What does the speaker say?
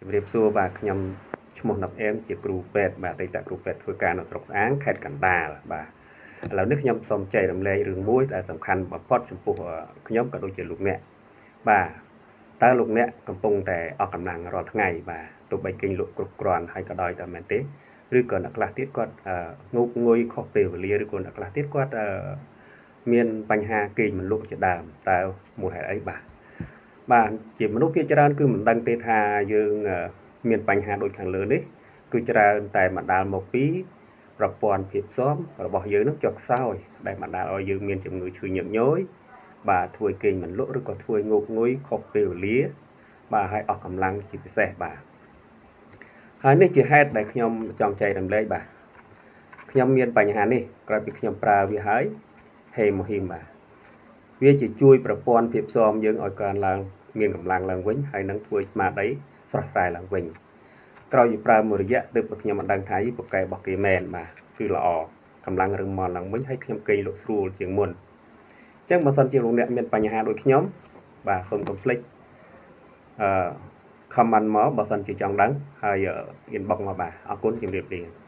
ជម្រាបសួរបាទខ្ញុំឈ្មោះណប់អែមជាគ្រូពេទ្យបាទអតីតគ្រូពេទ្យធ្វើការនៅស្រុកស្អាងខេត្តកណ្ដាលបាទឥឡូវនេះខ្ញុំសូមចែករំលែករឿងមួយដែលសំខាន់បំផុតចំពោះខ្ញុំក៏ដូចជាលោកអ្នកបាទតើលោកអ្នកកំពុងតែអស់កម្លាំងរាល់ថ្ងៃបាទទោះបីគេងលក់គ្រប់គ្រាន់ហើយក៏ដោយតែមែនទេឬក៏អ្នកខ្លះទៀតគាត់ងោកងុយខុសពេលវេលាឬក៏អ្នកខ្លះទៀតគាត់មានបញ្ហាគេងមិនលក់ជាដើមតើមូលហេតុអីបាទបាទជាមនុស្សភាគច្រើនគឺមិនដឹងទេថាយើងមានបញ្ហាដូចខាងលើនេះគឺច្រើនតែបណ្ដាលមកពីប្រព័ន្ធភាពស៊ាំរបស់យើងនឹងចុះខ្សោយដែលបណ្ដាលឲ្យយើងមានជំងឺឈឺញឹកញយបាទធ្វើឲ្យគេងមិនលក់ឬក៏ធ្វើឲ្យងោកងុយខុសពេលវេលាបាទហើយអស់កម្លាំងជាពិសេសបាទហើយនេះជាហេតុដែលខ្ញុំចង់ចែករំលែកបាទខ្ញុំមានបញ្ហានេះក្រោយពីខ្ញុំប្រើវាហើយហេម៉ូហ៊ីមបាទវាជាជួយប្រព័ន្ធភាពស៊ាំយើងឲ្យកើនឡើងមានកម្លាំងឡើងវិញហើយនឹងធ្វើឲ្យស្មារតីស្រស់ស្រាយឡើងវិញក្រោយពីប្រើមួយរយៈទើបខ្ញុំមិនដឹងថាយីពកែរបស់គេមែនបាទគឺល្អកម្លាំងរឹងមាំឡើងវិញហើយខ្ញុំគេងលក់ស្រួលជាងមុនអញ្ចឹងបើសិនជាលោកអ្នកមានបញ្ហាដូចខ្ញុំបាទសូមកុំភ្លេចអឺ comment មកបើសិនជាចង់ដឹងហើយ inbox មកបាទអរគុណជម្រាបលា។